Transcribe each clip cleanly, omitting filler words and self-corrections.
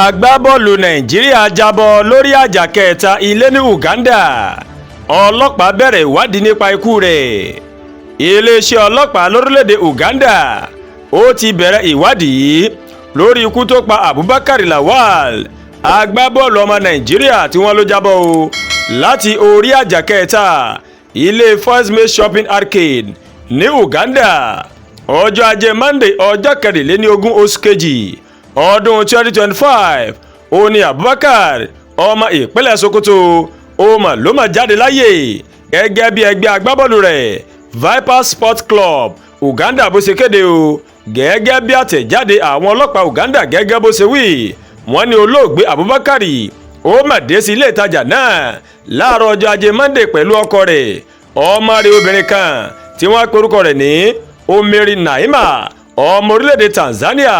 Agbábọ́ọ̀lù Nàìjíríà jábọ́ lórí àjà kẹta ilé ní Uganda, ọlọ́pàá bẹ̀rẹ̀ ìwádìí nípa ikú rẹ̀. Iléeṣẹ́ ọlọ́pàá lórílẹ̀‐èdè Uganda ó ti bẹ̀rẹ̀ ìwádìí lórí ikú tó pa Abubakar Lawal, agbábọ́ọ̀lù ọmọ Nàìjíríà tí wọ́n ló jábọ́ o láti orí àjà kẹta ilé First May Shopping Arcade ní Uganda, ọjọ́ Ajé Monday, ọjọ́ 24 oṣù kejì ọdún 2025. Ó ní Abubakar, ọmọ ìpínlẹ̀ Sokoto, ó mà ló mà jáde láyè, gẹ́gẹ́ bí ẹgbẹ́ agbábọ́ọ̀lù rẹ̀ Vipers Sport Club Uganda bó ṣe kéde o. Gẹ́gẹ́ bí àtẹ̀jáde àwọn ọlọ́pàá Uganda gẹ́gẹ́ bó ṣe wí, wọ́n ní olóògbé Abubakar ó mà dé sí ilé ìtajà náà láàárọ̀ ọjọ́ Ajé Monday pẹ̀lú ọkọ rẹ̀, ọmọ rẹ̀ obìnrin kan tí wọ́n pe orúkọ rẹ̀ ní Omeri Naima, ọmọ orílẹ̀-èdè Tanzania.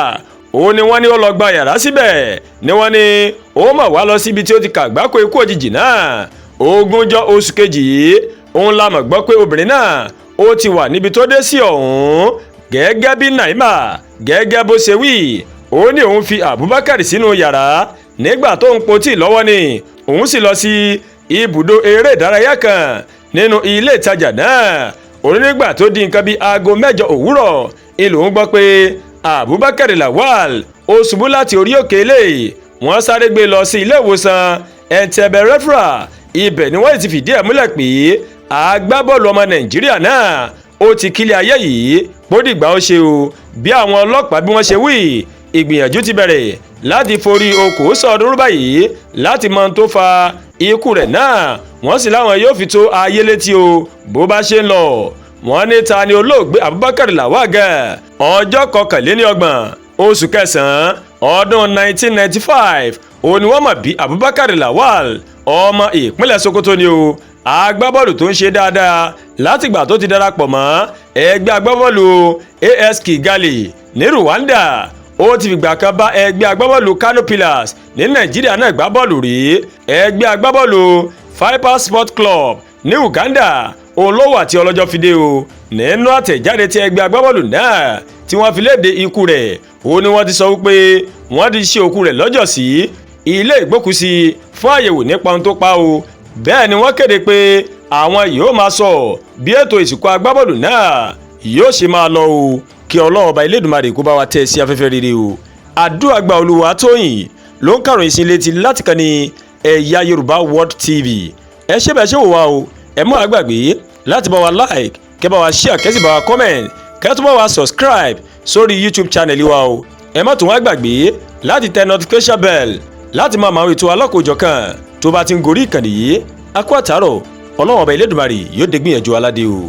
Ó ní wọ́n ní ó lọ gba yàrá síbẹ̀ ni wọ́n ní ó mọ̀ wá lọ síbi tí ó ti kàgbákò ikú òjijì náà. 20 oṣù kejì yìí òun la mọ̀ gbọ́ pé obìnrin náà ó ti wà níbi tó dé sí ọ̀hún. Gẹ́gẹ́ bí Naima gẹ́gẹ́ bó ṣe wí, ó ní òun fi Abubakar sínú yàrá nígbà tó ń po tíì lọ́wọ́ ni òun sì lọ sí ibùdó eré ìdárayá kan nínú ilé ìtajà náà. Òun nígbà tó di nǹkan bíi aago 8 òwúrọ̀ ìlú ń gbọ́ pé Abubakar Lawal ó ṣubú láti orí òkè ilé. Wọ́n sáré gbé lọ sí ilé ìwòsàn Entebbe Referral. Ibẹ̀ ni wọ́n ti fìdí ẹ̀ múlẹ̀ pé agbábọ́ọ̀lù ọmọ Nàìjíríà náà ó ti kílẹ̀ ayé yìí pódìgbà ó ṣe o. Bí àwọn ọlọ́pàá bí wọ́n ṣe wí, ìgbìyànjú ti bẹ̀rẹ̀ láti forí okòó sọ̀ọ́dúnrún báyìí láti mọ ohun tó fa ikú rẹ̀ náà. Wọ́n sì láwọn yóò fi tó ayé létí o bó bá ṣe ń lọ. Wọ́n ní ta ni olóògbé Abubakar Lawal gan? Ọjọ́ 31 oṣù kẹsàn-án ọdún 1995 òun ni wọ́n mọ̀ bí Abubakar Lawal. Ọmọ ìpínlẹ̀ Sokoto ni o. Agbábọ́ọ̀lù tó ń ṣe dáadáa látìgbà tó ti darapọ̀ mọ́ ẹgbẹ́ agbábọ́ọ̀lù AS Kigali ní Rwanda. Ó ti fìgbà kan bá ẹgbẹ́ agbábọ́ọ̀lù Kano Pillars ní Nàìjíríà náà gbá bọ́ọ̀lù rí. Ẹgbẹ́ agbábọ́ọ̀lù Vipers Sport Club ní Uganda òun ló wà tí ọlọ́jọ́ fi dé o. Nínú àtẹ̀jáde tí ẹgbẹ́ agbábọ́ọ̀lù náà tí wọ́n fi léde ikú rẹ̀, ó ní wọ́n ti sọ wípé wọ́n ti ṣe òkú rẹ̀ lọ́jọ́ sí ilé ìgbókùsí fún àyẹ̀wò nípa ohun tó pa o. Bẹ́ẹ̀ ni wọ́n kéde pé àwọn yóò máa sọ bí ètò ìsìnkú agbábọ́ọ̀lù náà yóò ṣe máa lọ o. Kí Ọlọ́run Ọba Elédùmarè kó bá wa tẹ̀ sí afẹ́fẹ́ rere o. Àdúrà gba. Olúwa Tóyìn ló ń kàròyìn sí létí láti kàn ní Ẹ̀yà Yorùbá World TV. Ẹ ṣé bẹ́ẹ̀ ṣe wò wá o. Ẹ mú àgbàgbé láti bá wa like, kẹ́ bá wa share, kẹ́ sì bá wa comment, kẹ́ tún bá wa subscribe sórí YouTube channel wa o. Ẹ má tún wá gbàgbé láti tẹ notification bell láti máa mọ àwọn ètò alọ́kòjọ̀kan tó bá ti ń gorí ìkànnì yìí. A kú àtàárọ̀. Ọlọ́run Ọba Elédùmarè yóò dé gbìyànjú aládé o.